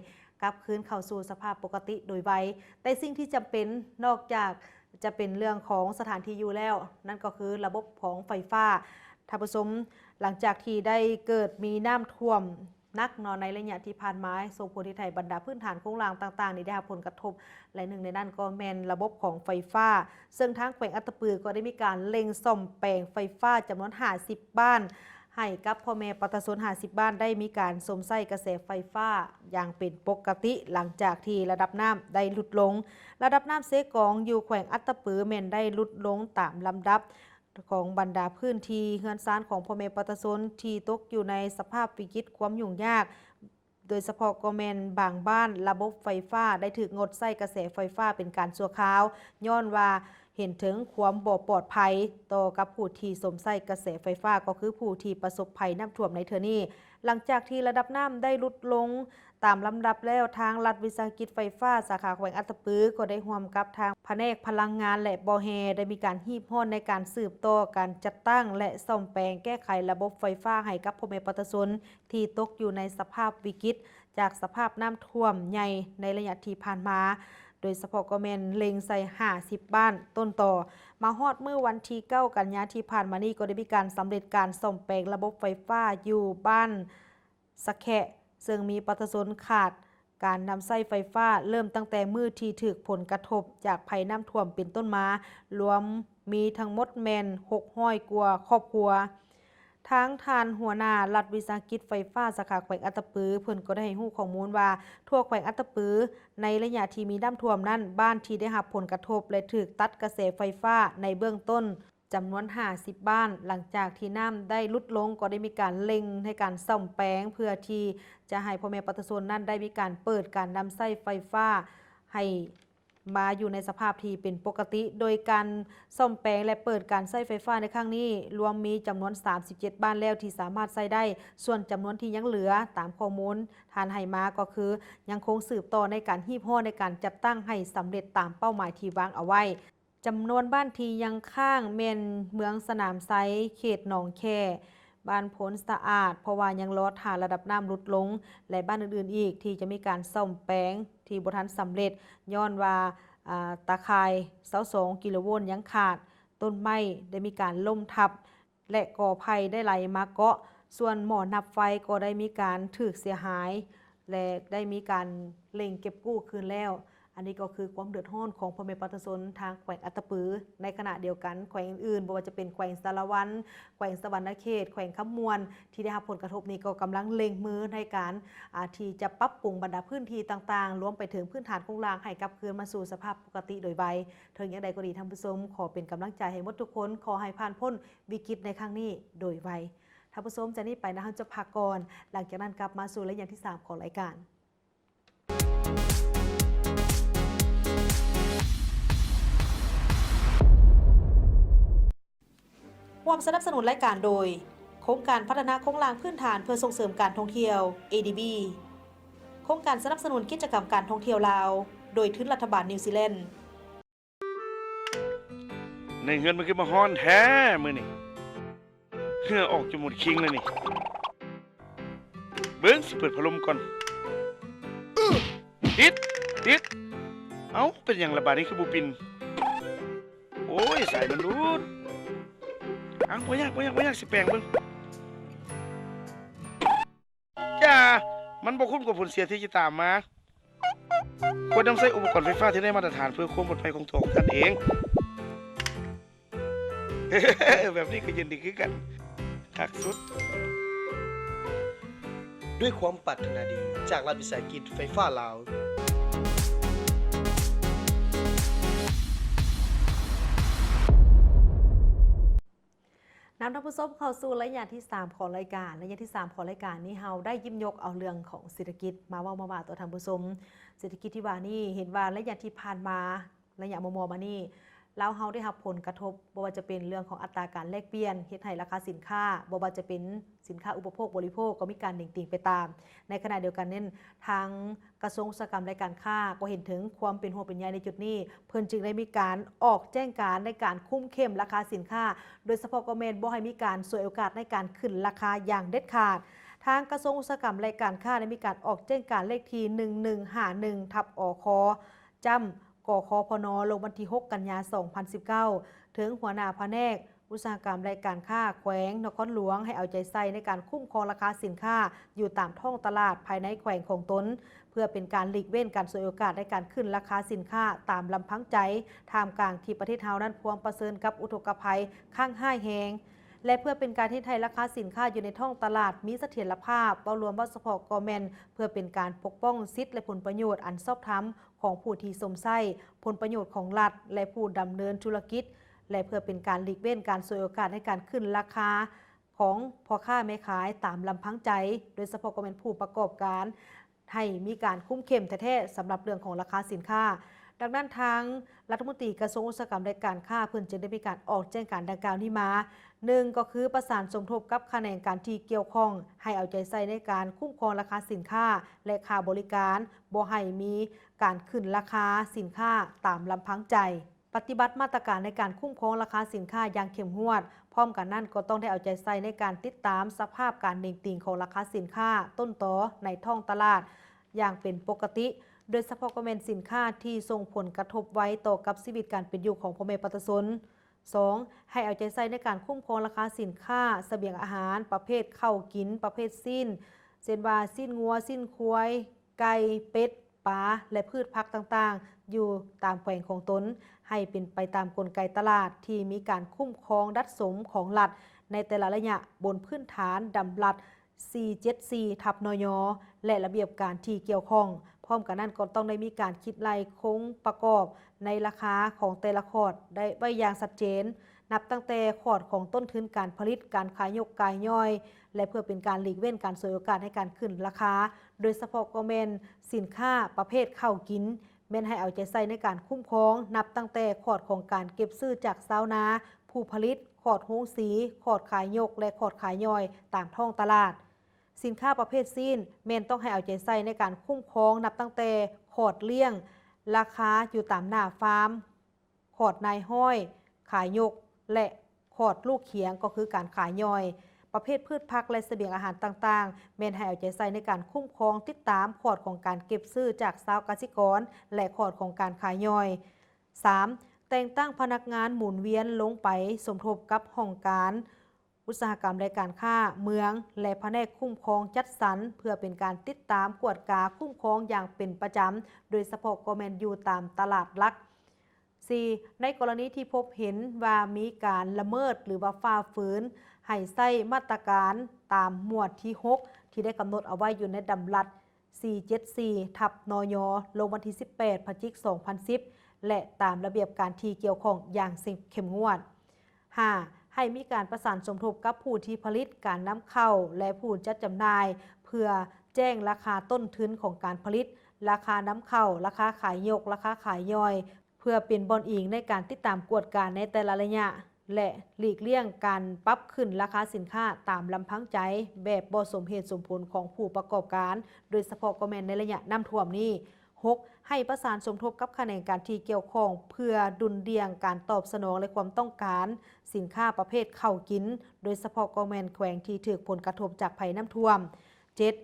ກັບຄືນເຂົ້າສູ່ສະພາບປົກກະຕິໂດຍໄວ. ແຕ່ສິ່ງທີ່ຈຳເປັນ ນອກຈາກຈະເປັນເລື່ອງຂອງສະຖານທີ່ຢູ່ແລ້ວ, ນັ້ນກໍຄືລະບົບຂອງໄຟຟ້າ. ທ່ານຜູ້ຊົມ, ຫຼັງຈາກທີ່ໄດ້ເກີດມີນ້ຳຖ້ວມ ໜັກເນາະ ໃນໄລຍະທີ່ຜ່ານມາ ສົ່ງຜົນເຮັດໃຫ້ບັນດາພື້ນຖານໂຄງລ່າງຕ່າງໆນີ້ໄດ້ຮັບຜົນກະທົບ ແລະ ໜຶ່ງໃນນັ້ນກໍແມ່ນລະບົບຂອງໄຟຟ້າ, ເຊິ່ງທາງແຂວງອັດຕະປືກໍໄດ້ມີການເລັ່ງສ້ອມແປງໄຟຟ້າຈຳນວນຫ້າສິບບ້ານ ໃຫ້ກັບພໍ່ແມ່ປະຊາຊົນຫ້າສິບບ້ານ ໄດ້ມີການຊົມໃຊ້ກະແສໄຟຟ້າຢ່າງເປັນປົກກະຕິ ຫຼັງຈາກທີ່ລະດັບນ້ຳໄດ້ຫຼຸດລົງ. ລະດັບນ້ຳເຊກອງຢູ່ແຂວງອັດຕະປືແມ່ນໄດ້ຫຼຸດລົງຕາມລຳດັບ ຂອງບັນດາພື້ນທີ່ເຮືອນຊານຂອງພໍ່ແມ່ປະຊາຊົນທີ່ຕົກຢູ່ໃນສະພາບວິກິດຄວາມຫຍຸ້ງຍາກ, ໂດຍສະເພາະກໍແມ່ນບາງບ້ານລະບົບໄຟຟ້າໄດ້ຖືກງົດໃຊ້ກະແສໄຟຟ້າເປັນການຊົ່ວຄາວ, ຍ້ອນວ່າເຫັນເຖິງຄວາມບໍ່ປອດໄພຕໍ່ກັບຜູ້ທີ່ຊົມໃຊ້ກະແສໄຟຟ້າ ກໍຄືຜູ້ທີ່ປະສົບໄພນ້ຳຖ້ວມໃນເທື່ອນີ້. ຫຼັງຈາກທີ່ລະດັບນ້ຳໄດ້ຫຼຸດລົງຕາມລຳດັບແລ້ວ, ທາງລັດວິສາຫະກິດໄຟຟ້າສາຂາແຂວງອັດຕະປື ກໍໄດ້ຮ່ວມກັບທາງພະແນກພະລັງງານ ແລະ ບໍ່ແຮ່ ໄດ້ມີການຮີບຮ້ອນໃນການສືບຕໍ່ການຈັດຕັ້ງ ແລະ ສ້ອມແປງແກ້ໄຂລະບົບໄຟຟ້າໃຫ້ກັບພໍ່ແມ່ປະຊາຊົນທີ່ຕົກຢູ່ໃນສະພາບວິກິດ ຈາກສະພາບນ້ຳຖ້ວມໃຫຍ່ໃນໄລຍະທີ່ຜ່ານມາ, ໂດຍສະເພາະກໍແມ່ນເລັງໃສ່ຫ້າສິບບ້ານຕົ້ນຕໍ. ມາຮອດມື້ວັນທີເກົ້າກັນຍາທີ່ຜ່ານມານີ້ ກໍໄດ້ມີການສຳເລັດການສ້ອມແປງລະບົບໄຟຟ້າຢູ່ບ້ານສະແຄະ ເຊິ່ງມີປະຊາຊົນຂາດການນຳໃຊ້ໄຟຟ້າ ເລີ່ມຕັ້ງແຕ່ມື້ທີ່ຖືກຜົນກະທົບຈາກໄພນ້ຳຖ້ວມເປັນຕົ້ນມາ, ລວມມີທັງໝົດແມ່ນຫົກຮ້ອຍກວ່າຄອບຄົວ. ທາງທ່ານຫົວໜ້າລັດວິສາຫະກິດໄຟຟ້າສາຂາແຂວງອັດຕະປື ເພິ່ນກໍໄດ້ໃຫ້ຮູ້ຂໍ້ມູນວ່າ ທົ່ວແຂວງອັດຕະປື ໃນໄລຍະທີ່ມີນ້ຳຖ້ວມນັ້ນ, ບ້ານທີ່ໄດ້ຮັບຜົນກະທົບ ແລະ ຖືກຕັດກະແສໄຟຟ້າໃນເບື້ອງຕົ້ນຈຳນວນຫ້າສິບບ້ານ. ຫຼັງຈາກທີ່ນ້ຳໄດ້ຫຼຸດລົງ ກໍໄດ້ມີການເລັ່ງໃນການສ້ອມແປງ ເພື່ອທີ່ຈະໃຫ້ພໍ່ແມ່ປະຊາຊົນນັ້ນໄດ້ມີການເປີດການນຳໃຊ້ໄຟຟ້າໃຫ້ ມາຢູ່ໃນສະພາບທີ່ເປັນປົກກະຕິ, ໂດຍການສ້ອມແປງ ແລະ ເປີດການໃຊ້ໄຟຟ້າໃນຄັ້ງນີ້ ລວມມີຈຳນວນສາມສິບເຈັດບ້ານແລ້ວທີ່ສາມາດໃຊ້ໄດ້, ສ່ວນຈຳນວນທີ່ຍັງເຫຼືອ ຕາມຂໍ້ມູນທ່ານໃຫ້ມາກໍຄື ຍັງຄົງສືບຕໍ່ໃນການຮີບຮ້ອນໃນການຈັດຕັ້ງໃຫ້ສຳເລັດຕາມເປົ້າໝາຍທີ່ວາງເອົາໄວ້. ຈຳນວນບ້ານທີ່ຍັງຄ້າງແມ່ນເມືອງສະໜາມໄຊ, ເຂດໜອງແຂ້, ບ້ານໂພນສະອາດ, ເພາະວ່າຍັງລໍຖ້າລະດັບນ້ຳຫຼຸດລົງ ແລະ ບ້ານອື່ນໆອີກທີ່ຈະມີການສ້ອມແປງ ທີ່ບໍ່ທັນສຳເລັດ ຍ້ອນວ່າ ອາ ຕາຂ່າຍຊາວສອງກິໂລໂວນຍັງຂາດ, ຕົ້ນໄມ້ໄດ້ມີການລົ້ມທັບ ແລະ ກໍໄຜ່ໄດ້ໄຫຼມາເກາະ, ສ່ວນໝໍ້ນັບໄຟກໍໄດ້ມີການຖືກເສຍຫາຍ ແລະ ໄດ້ມີການເລັ່ງເກັບກູ້ຄືນແລ້ວ. ອັນນີ້ກໍຄືຄວາມເດືອດຮ້ອນຂອງພໍ່ແມ່ປະຊາຊົນທາງແຂວງອັດຕະປື. ໃນຂະນະດຽວກັນ ແຂວງອື່ນໆ ບໍ່ວ່າຈະເປັນແຂວງສາລະວັນ, ແຂວງສະຫວັນນະເຂດ, ແຂວງຄຳມ່ວນ ທີ່ໄດ້ຮັບຜົນກະທົບນີ້ ກໍກຳລັງເລັ່ງມືໃນການ ອາ ທີ່ຈະປັບປຸງບັນດາພື້ນທີ່ຕ່າງໆ ລວມໄປເຖິງພື້ນຖານໂຄງລ່າງໃຫ້ກັບຄືນມາສູ່ສະພາບປົກກະຕິໂດຍໄວ. ເຖິງຢ່າງໃດກໍດີ, ທ່ານຜູ້ຊົມ, ຂໍເປັນກຳລັງໃຈໃຫ້ໝົດທຸກຄົນ, ຂໍໃຫ້ຜ່ານພົ້ນວິກິດໃນຄັ້ງນີ້ໂດຍໄວ. ທ່ານຜູ້ຊົມ, ຈາກນີ້ໄປນະ ເຮົາຈະພັກກ່ອນ, ຫຼັງຈາກນັ້ນກັບມາສູ່ໄລຍະທີສາມຂອງລາຍການ. ຮ່ວມສະໜັບສະໜູນລາຍການໂດຍ ໂຄງການພັດທະນາໂຄງລ່າງພື້ນຖານເພື່ອສົ່ງເສີມການທ່ອງທ່ຽວ ເອດີບີ, ໂຄງການສະໜັບສະໜູນກິດຈະກຳການທ່ອງທ່ຽວລາວ ໂດຍທຶນລັດຖະບານນິວຊີແລນ. ໃນເຮືອນມັນຄືມາຮ້ອນແທ້ມື້ນີ້. ເຫື່ອອອກຈົນໝົດຄີງແລ້ວນີ້. ເບິ່ງ ຊິເປີດພັດລົມກ່ອນ. ຕິດ ຕິດ. ເອົ້າ ເປັນຫຍັງລະບາດນີ້ຄືບໍ່ປິ່ນ? ໂອ້ຍ ສາຍມັນຫຼຸດ. ເອົ້າ ບໍ່ຍາກ ບໍ່ຍາກ ບໍ່ຍາກ ຊິແປງເບິ່ງ. ຢ່າ ມັນບໍ່ຄຸ້ມກັບຜົນເສຍທີ່ຈະຕາມມາ. ຄວນນຳໃຊ້ອຸປະກອນໄຟຟ້າທີ່ໄດ້ມາດຕະຖານເພື່ອຄວາມປອດໄພຂອງຕົວຂອງທ່ານເອງ. ແບບນີ້ກໍເຢັນດີຄືກັນ. ຄັກສຸດ. ດ້ວຍຄວາມປາດຖະໜາດີຈາກລັດວິສາຫະກິດໄຟຟ້າລາວ. ນຳທ່ານຜູ້ຊົມເຂົ້າສູ່ໄລຍະທີສາມຂອງລາຍການ. ໄລຍະທີສາມຂອງລາຍການນີ້ ເຮົາໄດ້ຢິບຍົກເອົາເລື່ອງຂອງເສດຖະກິດມາເວົ້າມາວ່າຕໍ່ທ່ານຜູ້ຊົມ. ເສດຖະກິດທີ່ວ່ານີ້ ເຫັນວ່າໄລຍະທີ່ຜ່ານມາ ໄລຍະມໍ່ໆມານີ້ ລາວເຮົາໄດ້ຮັບຜົນກະທົບ, ບໍ່ວ່າຈະເປັນເລື່ອງຂອງອັດຕາການແລກປ່ຽນ ເຮັດໃຫ້ລາຄາສິນຄ້າ, ບໍ່ວ່າຈະເປັນສິນຄ້າອຸປະໂພກບໍລິໂພກ ກໍມີການເໜັງຕີງໄປຕາມ. ໃນຂະນະດຽວກັນນັ້ນ ທາງກະຊວງອຸດສາຫະກຳ ແລະ ການຄ້າ ກໍເຫັນເຖິງຄວາມເປັນຫ່ວງເປັນໃຍໃນຈຸດນີ້, ເພິ່ນຈຶ່ງໄດ້ມີການອອກແຈ້ງການໃນການຄຸມເຂັ້ມລາຄາສິນຄ້າ, ໂດຍສະເພາະກໍແມ່ນບໍ່ໃຫ້ມີການສວຍໂອກາດໃນການຂຶ້ນລາຄາຢ່າງເດັດຂາດ. ທາງກະຊວງອຸດສາຫະກຳ ແລະ ການຄ້າ ໄດ້ມີການອອກແຈ້ງການເລກທີ ໜຶ່ງໜຶ່ງຫ້າໜຶ່ງ ທັບ ອຄ ຈ້ຳ ກຄພນ ລົງວັນທີຫົກ ກັນຍາ ສອງພັນສິບເກົ້າ ເຖິງຫົວໜ້າພະແນກອຸດສາຫະກຳ ແລະ ການຄ້າແຂວງນະຄອນຫຼວງ ໃຫ້ເອົາໃຈໃສ່ໃນການຄຸ້ມຄອງລາຄາສິນຄ້າຢູ່ຕາມທ້ອງຕະຫຼາດພາຍໃນແຂວງຂອງຕົນ, ເພື່ອເປັນການຫຼີກເວັ້ນການສວຍໂອກາດໃນການຂຶ້ນລາຄາສິນຄ້າຕາມລຳພັງໃຈ, ທ່າມກາງທີ່ປະເທດເຮົານັ້ນພວມປະເຊີນກັບອຸທົກກະໄພຄັ້ງຮ້າຍແຮງ. ແລະ ເພື່ອເປັນການເຮັດໃຫ້ລາຄາສິນຄ້າຢູ່ໃນທ້ອງຕະຫຼາດມີສະຖຽນລະພາບ, ເວົ້າລວມເວົ້າສະເພາະກໍແມ່ນເພື່ອເປັນການປົກປ້ອງສິດ ແລະ ຜົນປະໂຫຍດອັນຊອບທຳຂອງຜູ້ທີ່ຊົມໃຊ້ຜົນປະໂຫຍດຂອງລັດ ແລະ ຜູ້ດຳເນີນທຸລະກິດ, ແລະ ເພື່ອເປັນການຫຼີກເວັ້ນການສວຍໂອກາດໃນການຂຶ້ນລາຄາຂອງພໍ່ຄ້າແມ່ຂາຍຕາມລຳພັງໃຈ, ໂດຍສະເພາະກໍແມ່ນຜູ້ປະກອບການ ໃຫ້ມີການຄຸມເຂັ້ມແທ້ໆ ສຳລັບເລື່ອງຂອງລາຄາສິນຄ້າ. ດັ່ງນັ້ນ ທາງລັດຖະມົນຕີກະຊວງອຸດສາຫະກຳ ແລະ ການຄ້າ ເພິ່ນຈຶ່ງໄດ້ມີການອອກແຈ້ງການດັ່ງກ່າວນີ້ມາ. ໜຶ່ງ ກໍຄືປະສານສົມທົບກັບຂະແໜງການທີ່ກ່ຽວຂ້ອງ ໃຫ້ເອົາໃຈໃສ່ໃນການຄຸ້ມຄອງລາຄາສິນຄ້າ ແລະ ຄ່າບໍລິການ, ບໍ່ໃຫ້ມີການຂຶ້ນລາຄາສິນຄ້າຕາມລຳພັງໃຈ. ປະຕິບັດມາດຕະການໃນການຄຸ້ມຄອງລາຄາສິນຄ້າຢ່າງເຂັ້ມງວດ. ພ້ອມກັນນັ້ນກໍຕ້ອງໄດ້ເອົາໃຈໃສ່ໃນການຕິດຕາມສະພາບການເໜັງຕີງຂອງລາຄາສິນຄ້າຕົ້ນຕໍໃນທ້ອງຕະຫຼາດຢ່າງເປັນປົກກະຕິ, ໂດຍສະເພາະກໍແມ່ນສິນຄ້າທີ່ສົ່ງຜົນກະທົບໄວຕໍ່ກັບຊີວິດການເປັນຢູ່ຂອງພໍ່ແມ່ປະຊາຊົນ. ສອງ ໃຫ້ເອົາໃຈໃສ່ໃນການຄຸ້ມຄອງລາຄາສິນຄ້າສະບຽງອາຫານປະເພດເຂົ້າກິນ, ປະເພດຊີ້ນ ເຊັ່ນວ່າ ຊີ້ນງົວ, ຊີ້ນຄວາຍ, ໄກ່, ເປັດ, ປາ ແລະ ພືດຜັກຕ່າງໆ ຢູ່ຕາມແຂວງຂອງຕົນ ໃຫ້ເປັນໄປຕາມກົນໄກຕະຫຼາດທີ່ມີການຄຸ້ມຄອງດັດສົມຂອງລັດໃນແຕ່ລະໄລຍະ ບົນພື້ນຖານດຳລັດ ສີ່ເຈັດສີ່ ທັບ ນຍ ແລະ ລະບຽບການທີ່ກ່ຽວຂ້ອງ. ພ້ອມກັນນັ້ນກໍຕ້ອງໄດ້ມີການຄິດໄລ່ຄົງປະກອບໃນລາຄາຂອງແຕ່ລະຂອດໄດ້ໄວ້ຢ່າງຊັດເຈນ, ນັບຕັ້ງແຕ່ຂອດຂອງຕົ້ນທຶນການຜະລິດ, ການຂາຍຍົກຂາຍຍ່ອຍ ແລະ ເພື່ອເປັນການຫຼີກເວັ້ນການສວຍໂອກາດໃນການຂຶ້ນລາຄາ, ໂດຍສະເພາະກໍແມ່ນສິນຄ້າປະເພດເຂົ້າກິນ ແມ່ນໃຫ້ເອົາໃຈໃສ່ໃນການຄຸ້ມຄອງ ນັບຕັ້ງແຕ່ຂອດຂອງການເກັບຊື້ຈາກຊາວນາ, ຜູ້ຜະລິດ, ຂອດໂຮງສີ, ຂອດຂາຍຍົກ ແລະ ຂອດຂາຍຍ່ອຍຕາມທ້ອງຕະຫຼາດ. ສິນຄ້າປະເພດຊີ້ນ ແມ່ນຕ້ອງໃຫ້ເອົາໃຈໃສ່ໃນການຄຸ້ມຄອງ ນັບຕັ້ງແຕ່ຂອດລ້ຽງ, ລາຄາຢູ່ຕາມໜ້າຟາມ, ຂອດນາຍຮ້ອຍ, ຂາຍຍົກ ແລະ ຂອດລູກຄຽງ ກໍຄືການຂາຍຍ່ອຍ. ປະເພດພືດຜັກ ແລະ ສະບຽງອາຫານຕ່າງໆ ແມ່ນໃຫ້ເອົາໃຈໃສ່ໃນການຄຸ້ມຄອງຕິດຕາມຂອດຂອງການເກັບຊື້ຈາກຊາວກະສິກອນ ແລະ ຂອດຂອງການຂາຍຍ່ອຍ. ສາມ ແຕ່ງຕັ້ງພະນັກງານໝູນວຽນລົງໄປສົມທົບກັບຫ້ອງການອຸດສາຫະກຳ ແລະ ການຄ້າເມືອງ ແລະ ພະແນກຄຸ້ມຄອງຈັດສັນ ເພື່ອເປັນການຕິດຕາມກວດກາຄຸ້ມຄອງຢ່າງເປັນປະຈຳ, ໂດຍສະເພາະກໍແມ່ນຢູ່ຕາມຕະຫຼາດຫຼັກ. ສີ່ ໃນກໍລະນີທີ່ພົບເຫັນວ່າມີການລະເມີດ ຫຼືວ່າຝ່າຝືນ ໃຫ້ໃຊ້ມາດຕະການຕາມໝວດທີຫົກ ທີ່ໄດ້ກຳນົດເອົາໄວ້ຢູ່ໃນດຳລັດ ສີ່ເຈັດສີ່ ທັບ ນຍ ລົງວັນທີສິບແປດ ພະຈິກ ສອງພັນສິບ ແລະ ຕາມລະບຽບການທີ່ກ່ຽວຂ້ອງຢ່າງເຂັ້ມງວດ. ຫ້າ ໃຫ້ມີການປະສານສົມທົບກັບຜູ້ທີ່ຜະລິດ, ການນຳເຂົ້າ ແລະ ຜູ້ຈັດຈຳໜ່າຍ ເພື່ອແຈ້ງລາຄາຕົ້ນທຶນຂອງການຜະລິດ, ລາຄານຳເຂົ້າ, ລາຄາຂາຍຍົກ, ລາຄາຂາຍຍ່ອຍ, ເພື່ອເປັນບ່ອນອີງໃນການຕິດຕາມກວດກາໃນແຕ່ລະໄລຍະ ແລະ ຫຼີກລ່ຽງການປັບຂຶ້ນລາຄາສິນຄ້າຕາມລຳພັງໃຈແບບບໍ່ສົມເຫດສົມຜົນຂອງຜູ້ປະກອບການ, ໂດຍສະເພາະກໍແມ່ນໃນໄລຍະນ້ຳຖ້ວມນີ້. ຫົກ ໃຫ້ປະສານສົມທົບກັບຂະແໜງການທີ່ກ່ຽວຂ້ອງ ເພື່ອດຸ່ນດ່ຽງການຕອບສະໜອງ ແລະ ຄວາມຕ້ອງການສິນຄ້າປະເພດເຂົ້າກິນ, ໂດຍສະເພາະກໍແມ່ນແຂວງທີ່ຖືກຜົນກະທົບຈາກໄພນ້ຳຖ້ວມ. ເຈັດ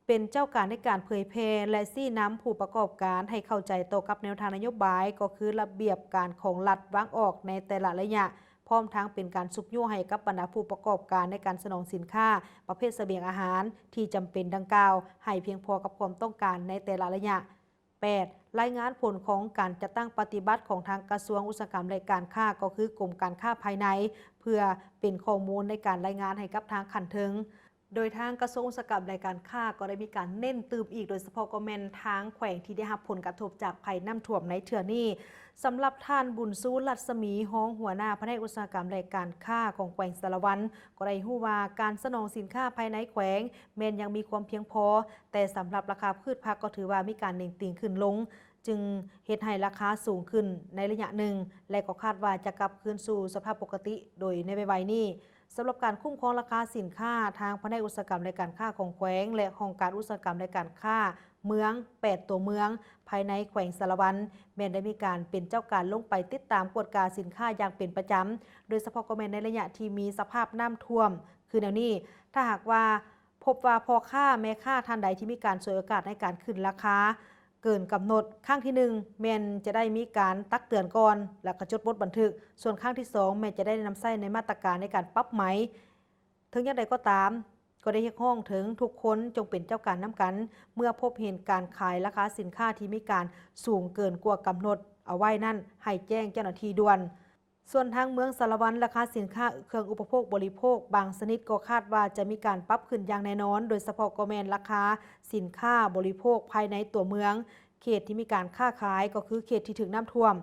ເປັນເຈົ້າການໃນການເຜີຍແຜ່ ແລະ ຊີ້ນຳຜູ້ປະກອບການໃຫ້ເຂົ້າໃຈຕໍ່ກັບແນວທາງນະໂຍບາຍ ກໍຄືລະບຽບການຂອງລັດວາງອອກໃນແຕ່ລະໄລຍະ, ພ້ອມທັງເປັນການຊຸກຍູ້ໃຫ້ກັບບັນດາຜູ້ປະກອບການໃນການສະໜອງສິນຄ້າປະເພດສະບຽງອາຫານທີ່ຈຳເປັນດັ່ງກ່າວ ໃຫ້ພຽງພໍກັບຄວາມຕ້ອງການໃນແຕ່ລະໄລຍະ. ແປດ ລາຍງານຜົນຂອງການຈັດຕັ້ງປະຕິບັດຂອງທາງກະຊວງອຸດສາຫະກຳ ແລະ ການຄ້າ ກໍຄືກົມການຄ້າພາຍໃນ ເພື່ອເປັນຂໍ້ມູນໃນການລາຍງານໃຫ້ກັບທາງຂັ້ນເທິງ. ໂດຍທາງກະຊວງອຸດສາຫະກຳ ແລະ ການຄ້າ ກໍໄດ້ມີການເນັ້ນຕື່ມອີກ, ໂດຍສະເພາະກໍແມ່ນທາງແຂວງທີ່ໄດ້ຮັບຜົນກະທົບຈາກໄພນ້ຳຖ້ວມໃນເທື່ອນີ້. ສຳລັບທ່ານ ບຸນຊູ ລັດສະໝີ ຮອງຫົວໜ້າພະແນກອຸດສາຫະກຳ ແລະ ການຄ້າຂອງແຂວງສາລະວັນ ກໍໄດ້ຮູ້ວ່າການສະໜອງສິນຄ້າພາຍໃນແຂວງແມ່ນຍັງມີຄວາມພຽງພໍ, ແຕ່ສຳລັບລາຄາພືດຜັກກໍຖືວ່າມີການເໜັງຕີງຂຶ້ນລົງ, ຈຶ່ງເຮັດໃຫ້ລາຄາສູງຂຶ້ນໃນໄລຍະໜຶ່ງ ແລະ ກໍຄາດວ່າຈະກັບຄືນສູ່ສະພາບປົກກະຕິໂດຍໃນໄວໆນີ້. ສຳລັບການຄຸ້ມຄອງລາຄາສິນຄ້າ, ທາງພະແນກອຸດສາຫະກຳ ແລະ ການຄ້າຂອງແຂວງ ແລະ ຫ້ອງການອຸດສາຫະກຳ ແລະ ການຄ້າເມືອງ ແປດ ຕົວເມືອງ ພາຍໃນແຂວງສາລະວັນ ແມ່ນໄດ້ມີການເປັນເຈົ້າການລົງໄປຕິດຕາມກວດກາສິນຄ້າຢ່າງເປັນປະຈຳ, ໂດຍສະເພາະກໍແມ່ນໃນໄລຍະທີ່ມີສະພາບນ້ຳຖ້ວມຄືແນວນີ້. ຖ້າຫາກວ່າພົບວ່າພໍ່ຄ້າແມ່ຄ້າທ່ານໃດທີ່ມີການສວຍໂອກາດໃນການຂຶ້ນລາຄາເກີນກຳນົດ, ຄັ້ງທີໜຶ່ງ ແມ່ນຈະໄດ້ມີການຕັກເຕືອນກ່ອນ ແລ້ວກໍຈົດບົດບັນທຶກ, ສ່ວນຄັ້ງທີສອງ ແມ່ນຈະໄດ້ນຳໃຊ້ໃນມາດຕະການໃນການປັບໃໝ. ເຖິງຢ່າງໃດກໍຕາມ, ກໍໄດ້ຮຽກຮ້ອງເຖິງທຸກຄົນຈົ່ງເປັນເຈົ້າການນຳກັນ, ເມື່ອພົບເຫັນການຂາຍລາຄາສິນຄ້າທີ່ມີການສູງເກີນກວ່າກຳນົດເອົາໄວ້ນັ້ນ ໃຫ້ແຈ້ງເຈົ້າໜ້າທີ່ດ່ວນ. ສ່ວນທາງເມືອງສາລະວັນ, ລາຄາສິນຄ້າເຄື່ອງອຸປະໂພກບໍລິໂພກບາງຊະນິດກໍຄາດວ່າຈະມີການປັບຂຶ້ນຢ່າງແນ່ນອນ, ໂດຍສະເພາະກໍແມ່ນລາຄາສິນຄ້າບໍລິໂພກພາຍໃນຕົວເມືອງ, ເຂດທີ່ມີການຄ້າຂາຍກໍຄືເຂດທີ່ຖືກນ້ຳຖ້ວມ.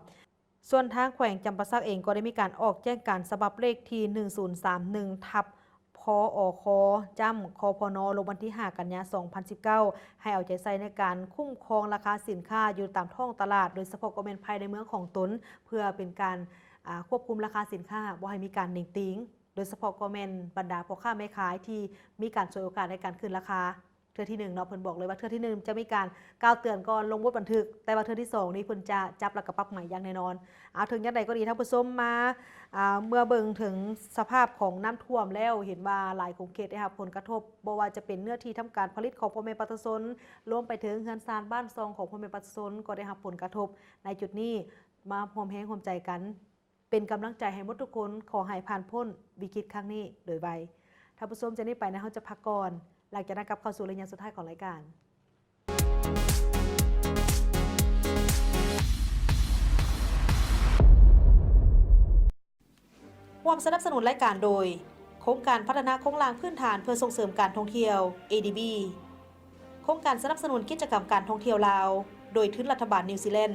ສ່ວນທາງແຂວງຈຳປາສັກເອງກໍໄດ້ມີການອອກແຈ້ງການສະບັບເລກທີໜຶ່ງສູນສາມໜຶ່ງ ທັບ ພ ກອຄ ຈ້ຳ ກພນ ລົງວັນທີຫ້າ ກັນຍາ ສອງພັນສິບເກົ້າ ໃຫ້ເອົາໃຈໃສ່ໃນການຄຸ້ມຄອງລາຄາສິນຄ້າຢູ່ຕາມທ້ອງຕະຫຼາດ, ໂດຍສະເພາະກໍແມ່ນພາຍໃນເມືອງຂອງຕົນ, ເພື່ອເປັນການ ອາ ຄວບຄຸມລາຄາສິນຄ້າ ບໍ່ໃຫ້ມີການເໜັງຕີງ, ໂດຍສະເພາະກໍແມ່ນບັນດາພໍ່ຄ້າແມ່ຂາຍທີ່ມີການສວຍໂອກາດໃນການຂຶ້ນລາຄາ. ເທື່ອທີໜຶ່ງເນາະ ເພິ່ນບອກເລີຍວ່າເທື່ອທີໜຶ່ງຈະມີການກ່າວເຕືອນກ່ອນລົງບົດບັນທຶກ, ແຕ່ວ່າເທື່ອທີສອງນີ້ເພິ່ນຈະຈັບແລ້ວກໍປັບໃໝຢ່າງແນ່ນອນ. ເອົາ ເຖິງຢ່າງໃດກໍດີ ທ່ານຜູ້ຊົມ ມາ ອາ ເມື່ອເບິ່ງເຖິງສະພາບຂອງນ້ຳຖ້ວມແລ້ວ ເຫັນວ່າຫຼາຍຂົງເຂດໄດ້ຮັບຜົນກະທົບ, ບໍ່ວ່າຈະເປັນເນື້ອທີ່ທຳການຜະລິດຂອງພໍ່ແມ່ປະຊາຊົນ, ລວມໄປເຖິງເຮືອນຊານບ້ານຊ່ອງຂອງພໍ່ແມ່ປະຊາຊົນກໍໄດ້ຮັບຜົນກະທົບ. ໃນຈຸດນີ້ ມາຮ່ວມແຮງຮ່ວມໃຈກັນ ເປັນກຳລັງໃຈໃຫ້ໝົດທຸກຄົນ, ຂໍໃຫ້ຜ່ານພົ້ນວິກິດຄັ້ງນີ້ໂດຍໄວ. ທ່ານຜູ້ຊົມ, ຈາກນີ້ໄປນະ ເຮົາຈະພັກກ່ອນ, ຫຼັງຈາກນັ້ນກັບເຂົ້າສູ່ໄລຍະສຸດທ້າຍຂອງລາຍການ. ຮ່ວມສະໜັບສະໜູນລາຍການໂດຍ ໂຄງການພັດທະນາໂຄງລ່າງພື້ນຖານເພື່ອສົ່ງເສີມການທ່ອງທ່ຽວ ເອດີບີ, ໂຄງການສະໜັບສະໜູນກິດຈະກຳການທ່ອງທ່ຽວລາວ ໂດຍທຶນລັດຖະບານນິວຊີແລນ.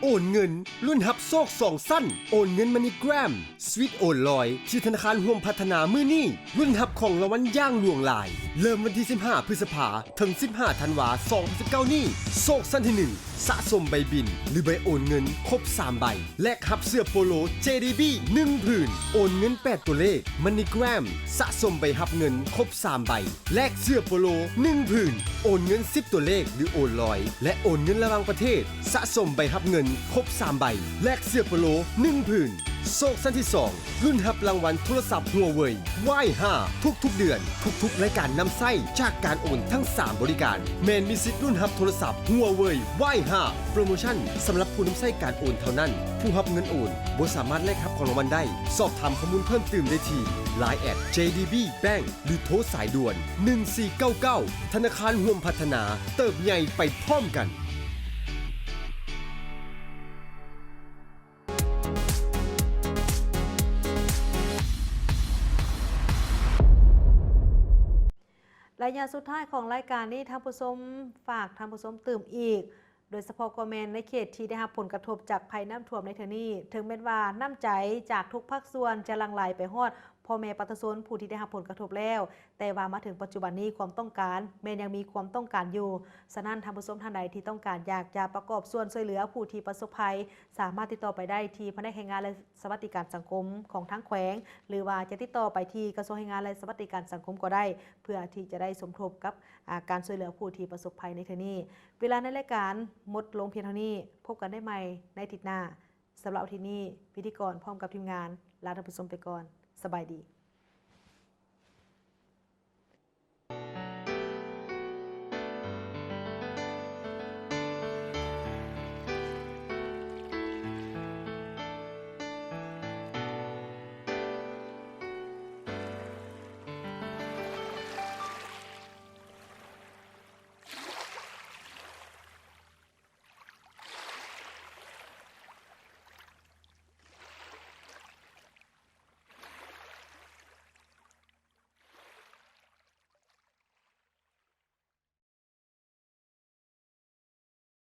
ໂອນເງິນ, ລຸ້ນຮັບໂຊກສອງຊັ້ນ, ໂອນເງິນ MoneyGram, ສະວິດໂອນລອຍ ທີ່ທະນາຄານຮ່ວມພັດທະນາມື້ນີ້, ລຸ້ນຮັບຂອງລາງວັນຢ່າງຫຼວງຫຼາຍ. ເລີ່ມວັນທີສິບຫ້າ ພຶດສະພາ ເຖິງ ສິບຫ້າ ທັນວາ ສອງພັນສິບເກົ້ານີ້, ໂຊກຊັ້ນທີໜຶ່ງ ສະສົມໃບບິນ ຫຼື ໃບໂອນເງິນຄົບສາມໃບ, ແລກຮັບເສື້ອໂປໂລ ເຈດີບີ ໜຶ່ງຜືນ, ໂອນເງິນແປດຕົວເລກ MoneyGram, ສະສົມໃບຮັບເງິນຄົບສາມໃບ, ແລກເສື້ອໂປໂລ ໜຶ່ງຜືນ, ໂອນເງິນສິບຕົວເລກ ຫຼື ໂອນລອຍ ແລະ ໂອນເງິນລະຫວ່າງປະເທດ, ສະສົມໃບຮັບເງິນຄົບສາມໃບ, ແລກເສື້ອໂປໂລ ໜຶ່ງຜືນ. ໂຊກຊັ້ນທີສອງ ລຸ້ນຮັບລາງວັນໂທລະສັບ Huawei Y ຫ້າ ທຸກໆເດືອນ. ທຸກໆລາຍການນຳໃຊ້ຈາກການໂອນທັງສາມບໍລິການ ແມ່ນມີສິດລຸ້ນຮັບໂທລະສັບ Huawei Y ຫ້າ. ໂປຣໂມຊັນສຳລັບຜູ້ນຳໃຊ້ການໂອນເທົ່ານັ້ນ, ຜູ້ຮັບເງິນໂອນບໍ່ສາມາດແລກຮັບຂອງລາງວັນໄດ້. ສອບຖາມຂໍ້ມູນເພີ່ມຕື່ມໄດ້ທີ່ Line at JDB Bank ຫຼື ໂທສາຍດ່ວນ ໜຶ່ງສີ່ເກົ້າເກົ້າ. ທະນາຄານຮ່ວມພັດທະນາ, ເຕີບໃຫຍ່ໄປພ້ອມກັນ. ໄລຍະສຸດທ້າຍຂອງລາຍການນີ້, ທ່ານຜູ້ຊົມ, ຝາກທ່ານຜູ້ຊົມຕື່ມອີກ, ໂດຍສະເພາະກໍແມ່ນໃນເຂດທີ່ໄດ້ຮັບຜົນກະທົບຈາກໄພນ້ຳຖ້ວມໃນເທື່ອນີ້, ເຖິງແມ່ນວ່ານ້ຳໃຈຈາກທຸກພາກສ່ວນຈະຫຼັ່ງໄຫຼໄປຮອດພໍ່ແມ່ປະຊາຊົນຜູ້ທີ່ໄດ້ຮັບຜົນກະທົບແລ້ວ, ແຕ່ວ່າມາເຖິງປັດຈຸບັນນີ້ ຄວາມຕ້ອງການແມ່ນຍັງມີຄວາມຕ້ອງການຢູ່. ສະນັ້ນ, ທ່ານຜູ້ຊົມທ່ານໃດທີ່ຕ້ອງການຢາກຈະປະກອບສ່ວນຊ່ວຍເຫຼືອຜູ້ທີ່ປະສົບໄພ, ສາມາດຕິດຕໍ່ໄປໄດ້ທີ່ພະແນກແຮງງານ ແລະ ສະຫວັດດີການສັງຄົມຂອງທາງແຂວງ, ຫຼືວ່າຈະຕິດຕໍ່ໄປທີ່ກະຊວງແຮງງານ ແລະ ສະຫວັດດີການສັງຄົມກໍໄດ້, ເພື່ອທີ່ຈະໄດ້ສົມທົບກັບ ອາ ການຊ່ວຍເຫຼືອຜູ້ທີ່ປະສົບໄພໃນເທື່ອນີ້. ເວລາໃນລາຍການໝົດລົງພຽງເທົ່ານີ້. ພົບກັນໄດ້ໃໝ່ໃນອາທິດໜ້າ. ສຳລັບອາທິດນີ້, ພິທີກອນພ້ອມກັບທີມງານ ລາທ່ານຜູ້ຊົມໄປກ່ອນ. ສະບາຍດີ.